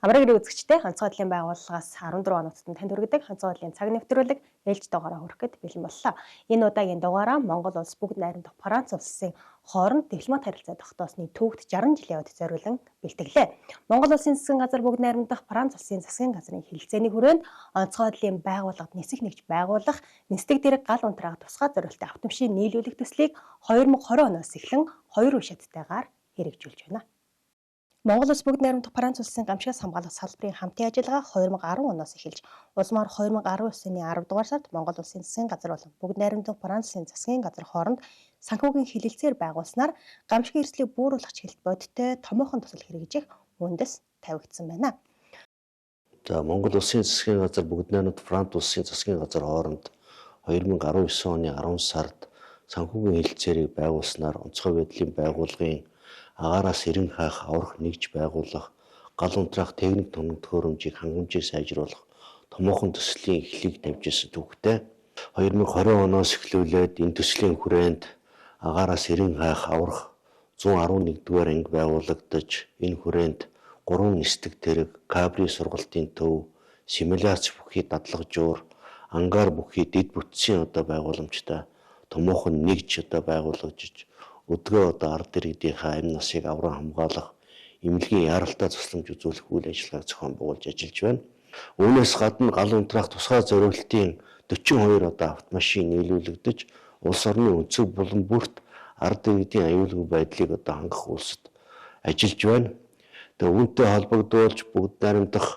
Амраг гэрээ үзэгчтэй онцгой байдлын байгууллагаас 14 оногтод танд хүргэдэг онцгой байдлын цаг нэвтрүүлэг ээлж дугаараа хүрэх гээд бэлэн боллоо. Энэ удаагийн дугаараа Монгол улс бүгд найрамдах Франц улсын хооронд дипломат харилцаа тогтоосны түүхт 60 жилийн үед зориулан бэлтгэлээ. Монгол улсын засгийн газар бүгд найрамдах Франц улсын засгийн газрын хэлэлцээний хүрээнд онцгой байдлын байгууллагад нисэх нэгж байгуулах, нисдэг дэрэг гал унтраах тусгай зориултын автомашин нийлүүлэх төслийг 2020 оноос эхлэн хоёр үе шаттайгаар хэрэгжүүлж байна. Монгол улс бүгд найрамдах Франц улсын гамшигаас хамгаалах салбарын хамтын ажиллагаа 2010 оноос эхэлж улмаар 2019 оны 10 дугаар сард Монгол улсын засгийн газар болон бүгд найрамдах Франц улсын засгийн газар хооронд санхүүгийн хэлэлцээр байгуулснаар гамшигын эрсдлийг бууруулах чиглэлд бодиттой томоохон тусал хэрэгжих үндэс тавигдсан байна. За, Монгол улсын засгийн газар бүгд найрамдах Франц улсын засгийн газар хооронд 2019 оны 10 сард санхүүгийн хэлэлцээрийг байгуулснаар онцгой байдлын байгууллагын агаараас эрен хаах, аврах нэгж байгуулах, гал унтраах техник төхөөрөмжийг, хангамжийг сайжруулах томоохон төслийн эхлэлийг тавьж ирсэн түүхтэй. 2020 оноос эхлүүлээд энэ төслийн хүрээнд агаараас эрен хаах, аврах 111 дугаар анги байгуулагдаж, энэ хүрээнд 3 нисдэг тэрэг, кабри сургалтын төв, симуляц бүхий дадлагжуур, ангар бүхий дэд бүтцийн одоо байгууламжтай томоохон нэгж одоо байгуулагдаж, өдгөө одоо ард иргэдийнхээ амь насыг авран хамгаалах, эмнэлгийн яралтай тусламж үзүүлэх үйл ажиллагааг зохион байгуулж ажиллаж байна. Үүнээс гадна гал унтраах тусгай зориултын 42 одоо автомашин нийлүүлэгдэж, улс орны өнцөг булан бүрт ард иргэдийн аюулгүй байдлыг одоо хангах улсад ажиллаж байна. Тэгээ үүнтэй холбогдуулж бүгд найрамдах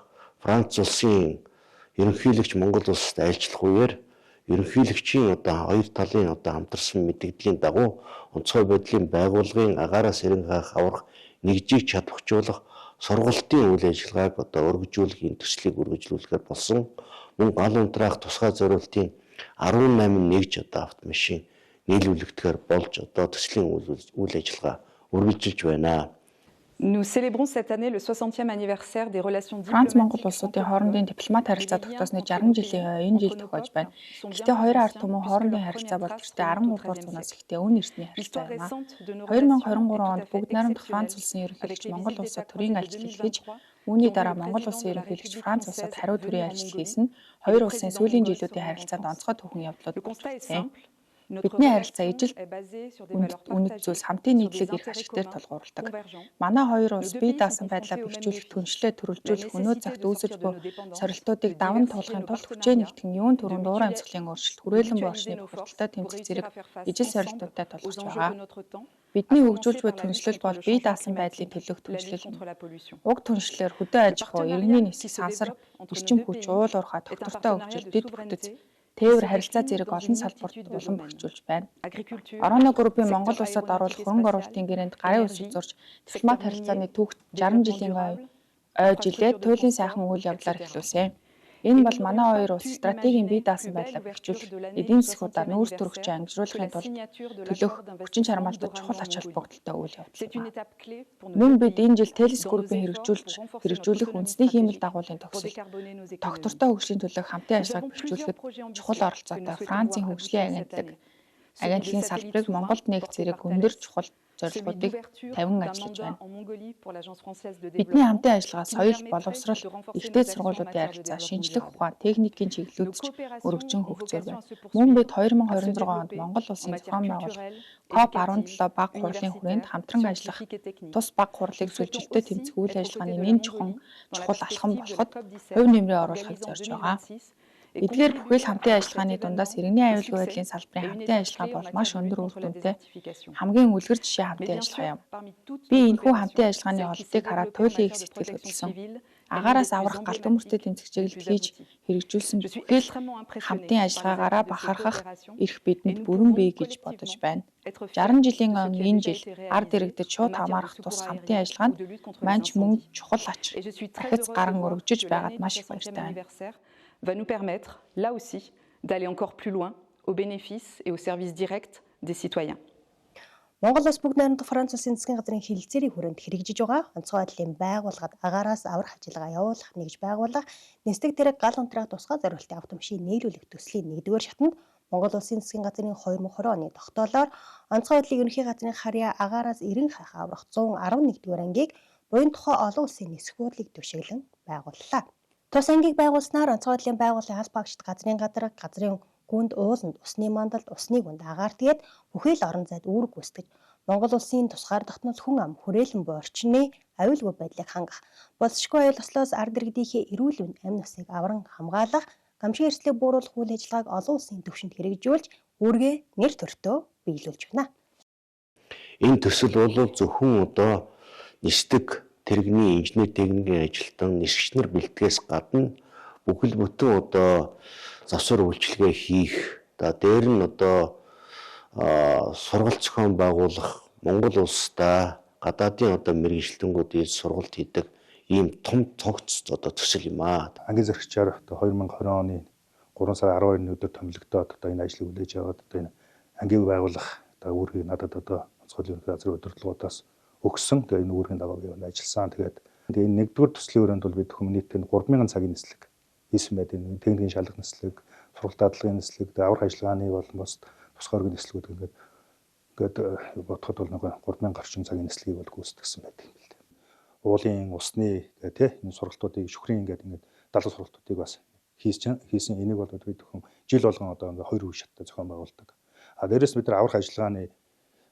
Франц улсын ерөнхийлөгч Монгол улсад айлчлах үеэр ерөнхийлөгчийн одоо хоёр талын одоо хамтарсан мэдэгдлийн дагуу онцгой байдлын байгууллагын агаараас эрен хаах, аврах нэгжийг чадварчуулах сургалтын үйл ажиллагааг одоо өргөжүүлэх энэ төслийг өргөжлүүлэхээр болсон. Мөн гал унтраах тусгай зориултын 18 нэгж одоо автомашин нийлүүлэгдэхээр болж одоо төслийн үйл ажиллагаа үргэлжилж байна. Nous célébrons cette année le 60e anniversaire des relations Франц Монгол улсуудын хоорондын дипломат харилцаа тогтоосны 60 жилийн ой энэ жил тохиож байна. Гэхдээ хоёрын ард түмэн хоорондын харилцаа бол тэртээ 13 дугаар зуунаас ихтэй өн эртний харилцаа юм а. 2023 онд бүгд найрамдах Франц улсын ерөнхийлөгч Монгол улсад төрийн айлчлал хийж, үүний дараа Монгол улсын ерөнхийлөгч Франц улсад хариу төрийн айлчлал хийсэн нь хоёр улсын сүүлийн жилүүдийн харилцаанд онцгой түүхэн явдлууд болжээ. Бидний харилцаа ижил үнэт зүйлс, хамтын нийтлэг эрх ашиг дээр тулгуурладаг. Манай хоёр улс бие даасан байдлаа бэхжүүлэх, түншлээ төрөлжүүлэх, өнөө цагт үүсэж буй сорилтуудыг даван туулахын тулд хүчээ нэгтгэн юун түрүүнд уур амьсгалын өөрчлөлт, хүрээлэн буй орчны бохирдолтой тэмцэх зэрэг ижил сорилтуудтай тулгарч байгаа. Бидний хөгжүүлж буй түншлэл бол бие даасан байдлын төлөөх түншлэл юм. Уг түншлэлээр хөдөө аж ахуй, иргэний нисэх сансар, эрчим хүч, уул уурхай, тогтвортой хөгжил, дэд бүтэц, тээвэр, харилцаа зэрэг олон салбарт улам бэхжүүлж байна. Ороно группийн Монгол улсад оруулах хөрөнгө оруулалтын гэрээнд гарын үсэг зурж, дипломат харилцааны түүхт 60 жилийн ой жилээ туйлын сайхан үйл явдлаар эхлүүлсэн. Энэ бол манай хоёр улс стратегийн бие даасан байдлаа бэхжүүлэх, эдийн засгуудаа нүүрс төрөгчөө ангижруулахын тулд төлөх хүчин чармаалтад чухал ач холбогдолтой үйл явдал юм. Мөн бид энэ жил Телес группийн хэрэгжүүлэх үндэсний хиймэл дагуулын төгсөл, тогтвортой хөгжлийн төлөөх хамтын ажиллагааг бэхжүүлэхэд чухал оролцоотой Францын хөгжлийн агентлагийн салбарыг Монголд нээх зэрэг өндөр чухал зорилгоодыг тавин ажиллаж байна. Бидний хамтын ажиллагаа соёл, боловсрол, их дээд сургуулиудын харилцаа, шинжлэх ухаан, техникийн чиглэлүүд ч өргөжин хөгжсөөр байна. Мөн бид 2026 онд Монгол улсын зохион байгуулах COP17 бага хурлын хүрээнд хамтран ажиллах тус бага хурлыг зүйлчилтэй тэмцэх үйл ажиллагааны нэн чухал алхам болоход хувь нэмрээ оруулахыг зорж байгаа. Эдгээр бүхэл хамтын ажиллагааны дундаас иргэний аюулгүй байдлын салбарын хамтын ажиллагаа бол маш өндөр үр дүнтэй, хамгийн үлгэр жишээ хамтын ажиллагаа юм. Би энэхүү хамтын ажиллагааны ололтыг хараад туйлын их сэтгэл хөдлөсөн. Агаараас аврах, гал төмөртэй тэмцэх чиглэлд хийж хэрэгжүүлсэн бүхэл хамтын ажиллагаагаараа бахархах эрх бидэнд бүрэн бий гэж бодож байна. 60 жилийн өмнө энэ жил ард иргэдэд шууд хамаарах тус хамтын ажиллагаанд маань ч мөн чухал ач ахиц гаран өргөжиж байгаад маш их баяртай байна. Va nous permettre, là aussi, d'aller encore plus loin au bénéfice et au service direct des citoyens. Монгол улс бүгд найрамдах Франц улсын засгийн газрын хэлэлцээрийн хүрээнд хэрэгжиж байгаа онцгой байдлын байгууллагад агаараас аврах ажиллагаа явуулах нэгж байгуулах, нисдэг тэрэг гал унтраах тусгай зориултын автомашин нийлүүлэх төслийн 1-р шатанд Монгол улсын засгийн газрын 2020 оны тогтоолоор онцгой байдлын ерөнхий газрын харьяа агаараас эрен хайх аврах 111 дугаар ангийг буян тухай олон улсын нисэх буудлыг түшиглэн байгууллаа. Тус ангийг байгуулснаар онцгой байдлын байгууллагын аль багшд газрын гадраг, газрын гүнд, ууланд, усны мандалд, усны гүнд агаарт гээд бүхий л орон зайд үүрэг гүйцэтгэж Монгол улсын тусгаар тогтнол хүн ам хүрээлэн буй орчны аюулгүй байдлыг хангах, болзошгүй аюул ослоос ард иргэдийнхээ эрүүл мэнд амь насыг авран хамгаалах, гамшигын эрсдлийг бууруулах үйл ажиллагааг олон улсын түвшинд хэрэгжүүлж үүргээ нэр төртөө биелүүлж байна. Энэ төсөл бол зөвхөн одоо нисдэг тэрэгний инженер техникийн ажилтан нисгч нар бэлтгэхээс гадна бүхэл бүтэн одоо завсар үйлчилгээ хийх, за дээр нь одоо сургалт зохион байгуулах, Монгол улсдаа гадаадын одоо мэргэжилтэнгүүд сургалт хийдэг ийм том цогц одоо төсөл юм аа. Ангийн зэрэгчээр одоо 2020 оны 3 сарын 12-ны өдөр томилогдоод одоо энэ ажлыг хүлээж аваад одоо энэ ангийг байгуулах одоо үүргийг надад одоо онцгой ерөнхий газрын удирдлагуудаас өгсөн. Тэгээ энэ үүргийн дагуу би ажилласан. Тэгээд энэ нэгдүгээр төслийн өрөөнд бол бид хүмүүний нийтдээ 3000 цагийн нислэг хийсэн байдаг. Техникийн шалгах нислэг, сургалт дадлагын нислэг, аврах ажиллагааны болон бас тусгай өргөн нислэгүүд ингээд бодоход бол нэг 3000 гаруй цагийн нислэгийг бол гүйцэтгсэн байдаг юм билээ. Уулын, усны гэх тээ энэ сургалтуудыг шүхрийн ингээд далайн сургалтуудыг бас хийсэн. Энийг бол бид бүхэн жил болгон одоо ингээд хоёр үе шаттай зохион байгуулдаг. А дээрээс бид нар аврах ажиллагааны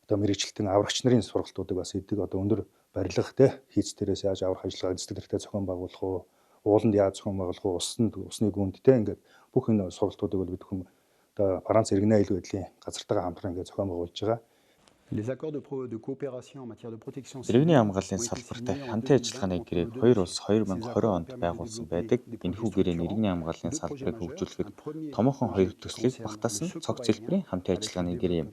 одоо мэргэжилтэн аврагч нарын сургалтуудыг бас хийдэг. Одоо өндөр барилга тээ хийц дээрээс яаж аврах ажиллагаа эзэдэг хэрэгтэй зохион байгуулах уу, ууланд яаж зохион байгуулах уу, усанд, усны гүнд тээ ингээд бүх энэ сургалтуудыг бол бид бүхэн одоо Франц иргэнэ аюулгүй байдлын газартайгаа хамтран ингээд зохион байгуулж байгаа. Иргэний хамгааллын салбарт хамтын ажиллагааны гэрээг хоёр улс 2020 онд байгуулсан байдаг. Энэхүү гэрээ нь иргэний хамгааллын салбарыг хөгжүүлэхэд томоохон хоёр төслийг багтаасан цогц хэлбэрийн хамтын ажиллагааны гэрээ юм.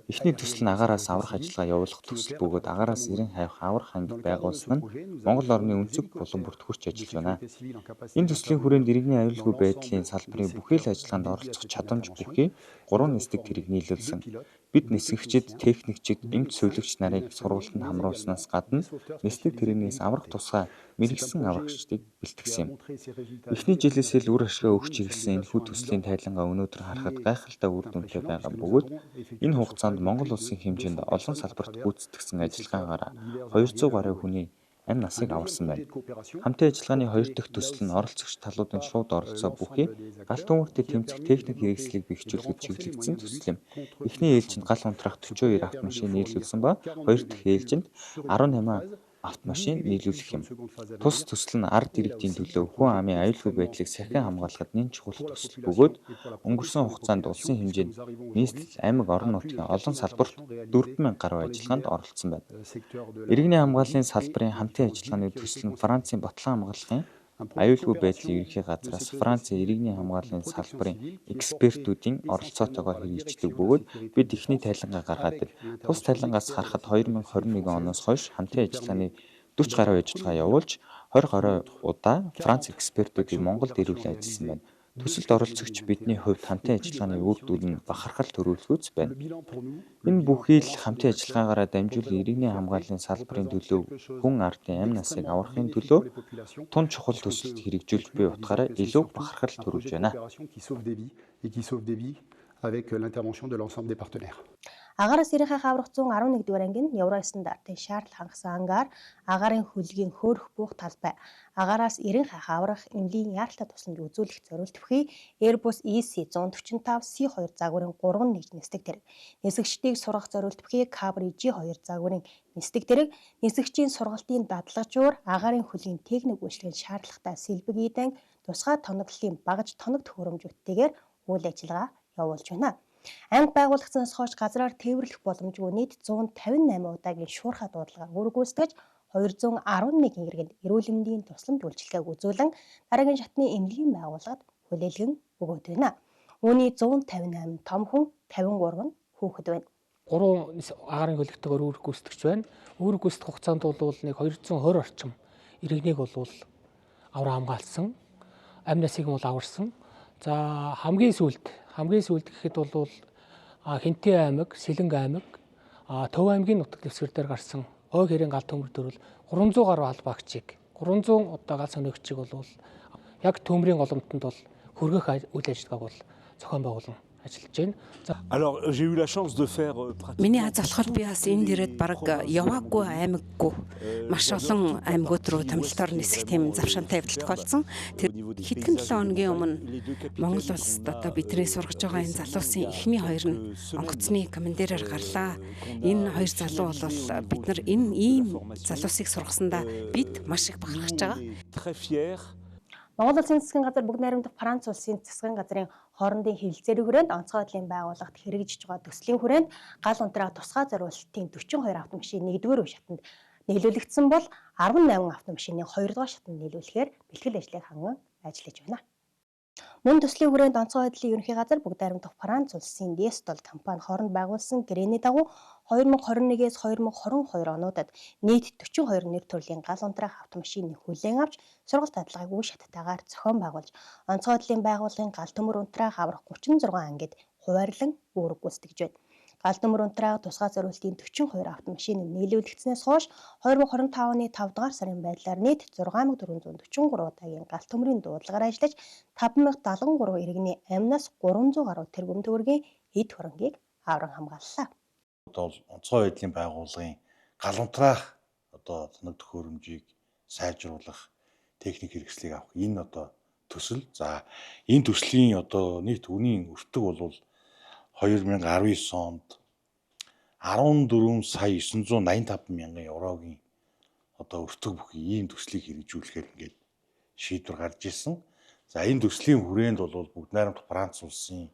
Эхний төсөл нь агаараас аврах ажиллагаа явуулах төсөл бөгөөд агаараас эрен хайвах аврах анги байгуулсан нь Монгол орны өнцөг булан бүрт хүрч ажиллаж байна. Энэ төслийн хүрээнд иргэний аюулгүй байдлын салбарын бүхий л ажиллагаанд оролцох чадамж бүхий 3 нисдэг тэрэг нийлүүлсэн. Бид нисгэгчид, техникчид, эмч сувилагч нарыг сургалтанд хамруулснаас гадна нислэг тэрэгнээс аврах тусгай мэргэшсэн аврагчдыг бэлтгэсэн юм. Эхний жилээсээ л үр ашгаа өгч эхэлсэн энэхүү төслийн тайлангаа өнөөдөр харахад гайхалтай үр дүнтэй байгаа бөгөөд энэ хугацаанд Монгол улсын хэмжээнд олон салбарт гүйцэтгэсэн ажиллагаагаар 200 гаруй хүний амь насыг аварсан байна. Хамтын ажиллагааны хоёр дахь төсөл нь оролцогч талуудын шууд оролцоо бүхий гал төмөртэй тэмцэх техник хэрэгслийг бэхжүүлэхэд чиглэгдсэн төсөл юм. Эхний ээлжинд гал унтраах 42 автомашин нийлүүлсэн ба хоёр дахь ээлжинд 18 автомашин нийлүүлэх юм. Тус төсөл нь ард иргэдийн төлөө хүн амын аюулгүй байдлыг сахин хамгаалахад нэн чухал төсөл бөгөөд өнгөрсөн хугацаанд улсын хэмжээнд нийслэл, аймаг, орон нутгийн олон салбарт 4000 гаруй ажиллагаанд оролцсон байна. Иргэний хамгааллын салбарын хамтын ажиллагааны төсөл нь Францын батлан хамгааллын аюулгүй байдлын ерөнхий газраас Францын иргэний хамгааллын салбарын экспертүүдийн оролцоотойгоор хэрэгждэг бөгөөд бид эхний тайлангаа гаргаад байна. Тус тайлангаас харахад 2021 оноос хойш хамтын ажиллагааны 40 гаруй ажиллагаа явуулж 20 гаруй удаа Франц экспертүүдийг Монголд ирүүлэн ажилласан байна. Төсөлд оролцогч бидний хувьд хамтын ажиллагааны үр дүн нь бахархал төрүүлэхүйц байна. Энэ бүхий л хамтын ажиллагаагаараа дамжуулан иргэний хамгааллын салбарын төлөө хүн ардын амь насыг аврахын төлөө тун чухал төсөлд хэрэгжүүлж буй утгаараа илүү бахархал төрүүлж байна. Агаараас эрен хайх аврах 111 дугаар анги нь Евро стандартын шаардлага хангасан ангаар агаарын хөлгийн хөөрөх буух талбай, агаараас эрен хайх аврах эмнэлгийн яаралтай тусламж үзүүлэх зориулт бүхий Airbus EC145 C2 загварын 3 нэгж нисдэг тэрэг, нисгэгчдийг сургах зориулт бүхий Cabri G2 загварын нисдэг тэрэг, нисгэгчийн сургалтын дадлагжуур, агаарын хөлгийн техник үйлчилгээний шаардлагатай сэлбэг эдэн, тусгай тоноглолын багаж тоног төхөөрөмжүүдтэйгээр үйл ажиллагаа явуулж байна. Анги байгуулагдсанаас хойш газраар тээвэрлэх боломжгүй нийт 158 удаагийн шуурхай дуудлага үүрэг гүйцэтгэж 211 иргэнд эрүүл мэндийн тусламж үйлчилгээг үзүүлэн дараагийн шатны эмнэлгийн байгууллагад хүлээлгэн өгөөд байна. Үүний 158 том хүн, 53 нь хүүхэд байна. 3 агаарын хөлөгтэйгээр үүрэг гүйцэтгэж байна. Үүрэг гүйцэтгэх хугацаанд бол нэг 220 орчим иргэнийг бол авраа хамгаалсан. Амь насыг нь бол аварсан. За хамгийн сүүлд гэхэд бол Хэнтийн аймаг, Сэлэнг аймаг, Төв аймгийн нутаг дэвсгэр дээр гарсан ой хэрийн гал төмөр дөрвөл 300 гаруй албаагчийг 300 удаа гал сонигчийг бол яг төмрийн голомтонд бол хөргөх үйл ажиллагааг бол зохион байгуулсан Ажиллаж байна. Alors, j'ai eu la chance de faire Миний аз болохоор би бас энд ирээд бараг яваагүй аймаггүй маш олон аймагуд руу томилолтоор нисэх тийм завшаантай явдал тохиолдсон. Тэр хэдхэн 7 хоногийн өмнө Монгол улсад одоо бидний сургаж байгаа энэ залуусын эхний хоёр нь онгоцны командираар гарлаа. Энэ хоёр залуу бол бид нар энэ ийм залуусыг сургасандаа бид маш их бахархаж байгаа. Très fier. Монгол Улсын засгийн газар Бүгд Найрамдах Франц улсын засгийн газрын хоорондын хэлэлцээрийн хүрээнд онцгой байдлын байгууллагт хэрэгжиж байгаа төслийн хүрээнд гал унтраах тусгай зориулалтын 42 автомашин 1-р үе шатанд нийлүүлэгдсэн бол 18 автомашины 2-р шатанд нийлүүлэхээр бэлтгэл ажлыг ханган ажиллаж байна. Мөн төслийн хүрээнд онцгой байдлын ерөнхий газар Бүгд Найрамдах Франц улсын Дестол компани хооронд байгуулсан гэрээний дагуу 2021-ээс 2022 онуудад нийт 42 нэр төрлийн гал унтраах автомашины хүлээн авч сургалт адилгааг үе шаттайгаар зохион байгуулж, онцгой байдлын байгууллагын гал төмөр унтраах аврах 36 ангид хуваарлан үүрэг гүйцэтгэж байна. Гал төмөр унтраах тусгай зориултын 42 автомашины нийлүүлэгдсэнээс хойш 2025 оны 5 дугаар сарын байдлаар нийт 6443 удаагийн гал төмрийн дуудлагаар ажиллаж, 5073 иргэний амнаас 300 гаруй тэрбум төгрөгийн эд хөрөнгийг авран хамгааллаа. Одоо онцгой байдлын байгууллагын гал унтраах одоо тоног төхөөрөмжийг сайжруулах техник хэрэгслийг авах энэ одоо төсөл. За, энэ төслийн одоо нийт үнийн өртөг бол 2019 онд 14 сая 985 мянган еврогийн одоо өртөг бүхий ийм төслийг хэрэгжүүлэхээр ингээд шийдвэр гарч ирсэн. За, энэ төслийн хүрээнд бол Бүгд Найрамдах Франц улсын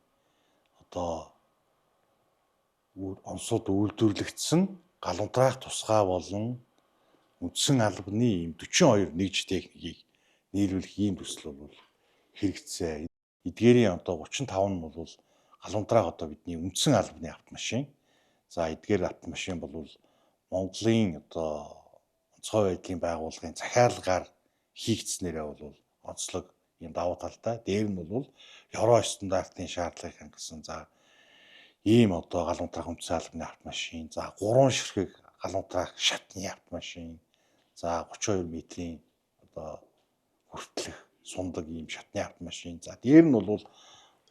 одоо онсууд үйлдвэрлэгдсэн гал унтраах тусгай болон үндсэн албаны ийм 42 нэгж техникийг нийлүүлэх ийм төсөл бол хэрэгцээ. Эдгээрийн одоо 35 нь бол гал унтраах одоо бидний үндсэн албаны автомашин. За, эдгээр автомашин бол Монголын одоо онцгой байдлын байгууллагын захиалгаар хийгдснээрээ бол онцлог ийм давуу талтай. Дээр нь бол евро стандартын шаардлагыг хангасан. За, ийм одоо гал унтраах үндсэн албаны автомашин. За, 3 ширхэг гал унтраах шатны автомашин. За, 32 метрийн одоо хүртэлх сундаг ийм шатны автомашин. За, дээр нь бол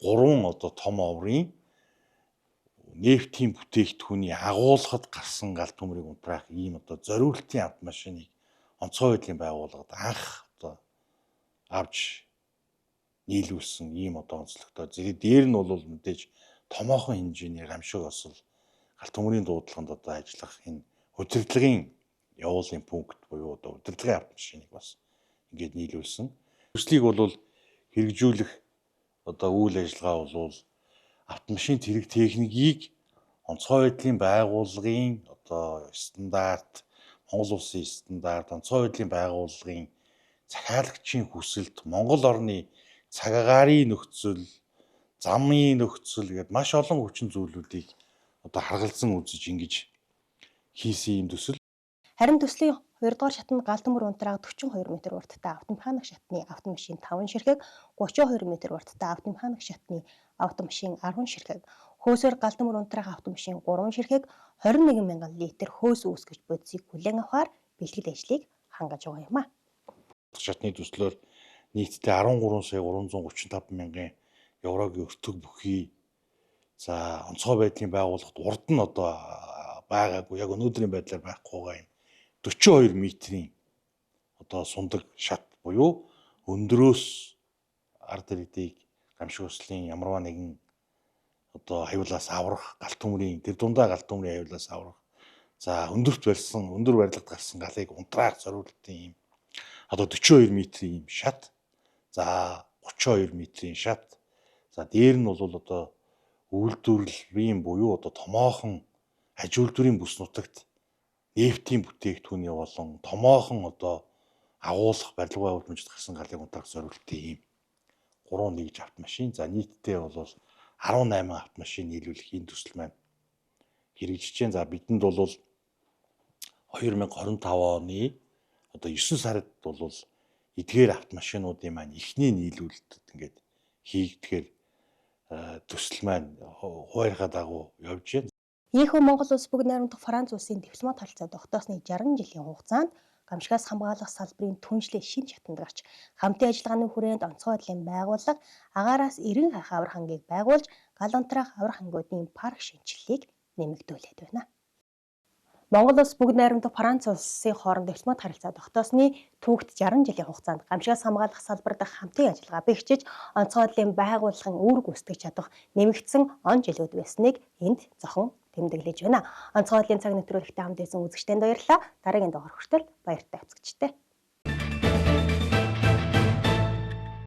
3 одоо том оврын нефтийн бүтээгдэхүүний агуулгад гарсан гал төмрийг унтраах ийм одоо зориултын автомашиныг онцгой байдлын байгууллагад анх одоо авч нийлүүлсэн ийм одоо онцлогтой. Зэрэг дээр нь бол мэдээж томоохон хэмжээний гамшиг осол гал төмрийн дуудлаганд одоо ажиллах энэ удирдлагын явуулын пункт буюу одоо удирдлагын автомашиныг бас ингээд нийлүүлсэн. Төслийг бол хэрэгжүүлэх одоо үйл ажиллагаа бол автомашин тэрэг техникийг онцгой байдлын байгууллагын одоо стандарт, Монгол улсын стандарт, онцгой байдлын байгууллагын захиалагчийн хүсэлт, Монгол орны цаг агаарын нөхцөл, замын нөхцөл гээд маш олон хүчин зүйлүүдийг одоо харгалзан үзэж ингэж хийсэн юм төсөл. Харин төслийн 2 дугаар шатнд гал төмөр унтраах 42 м урттай автомеханик шатны автомашин 5 ширхэг, 32 м урттай автомеханик шатны автомашин 10 ширхэг, хөөсөөр гал төмөр унтраах автомашин 3 ширхэг, 21 мянган литр хөөс үүсгэж бодисыг хүлээн авахар бэлтгэл ажлыг хангаж байгаа юм а. Шатны төслөөр нийтдээ 13 сая 335 мянган еврогийн өртөг бүхий, за, онцгой байдлын байгууллагт урд нь одоо байгаагүй, яг өнөөдрийн байдлаар байхгүй байгаа юм 42 метрийн одоо сундаг шат буюу өндрөөс ард иргэдийг гамшиг услын ямарваа нэгэн одоо аюулаас аврах, гал төмрийн тэр дундаа гал төмрийн аюулаас аврах, за, өндөрт барьсан, өндөр барилгад гарсан галыг унтраах зориултын ийм одоо 42 метрийн ийм шат, за, 32 метрийн шат, за, дээр нь бол одоо үйлдвэрлэлийн буюу одоо томоохон аж үйлдвэрийн бүс нутагт нефтийн бүтээгдэхүүний болон томоохон одоо агуулах барилга байгууламжид гарсан галыг унтраах зориултын ийм 3 нэгж автомашин. За, нийтдээ бол 18 автомашин нийлүүлэх энэ төсөл маань хэрэгжиж байна. За, бидэнд бол 2025 оны одоо 9 сард бол эдгээр автомашинуудын маань эхний нийлүүлэлтэд ингээд хийгдэхээр төсөл маань хуваарийнхаа дагуу явж байна. Ийхүү Монгол улс Бүгд Найрамдах Франц улсын дипломат харилцаа тогтоосны 60 жилийн хугацаанд гамшигаас хамгаалах салбарын түншлэл шинэ шатанд гарч хамтын ажиллагааны хүрээнд онцгой байдлын байгууллага агаараас 90 хах авар хангийг байгуулж гал унтраах авар хангуудын парк шинэчлэлийг нэмэгдүүлээд байна. Монгол улс бүгд найрамдах Франц улсын хооронд дипломат харилцаа тогтоосны түүхт 60 жилийн хугацаанд гамшигаас хамгаалах салбар дахь хамтын ажиллагаа бэхжиж онцгой байдлын байгууллагын үүрэг гүйцэтгэж чадах нэмэгдсэн он жилүүд байсныг энд зохон тэмдэглэж байна. Онцгой байдлын цаг нэвтрүүлэгтэй хамт байсан үзэгчдэнд баярлалаа. Дараагийн дугаар хүртэл баяртай үзэгчтэй.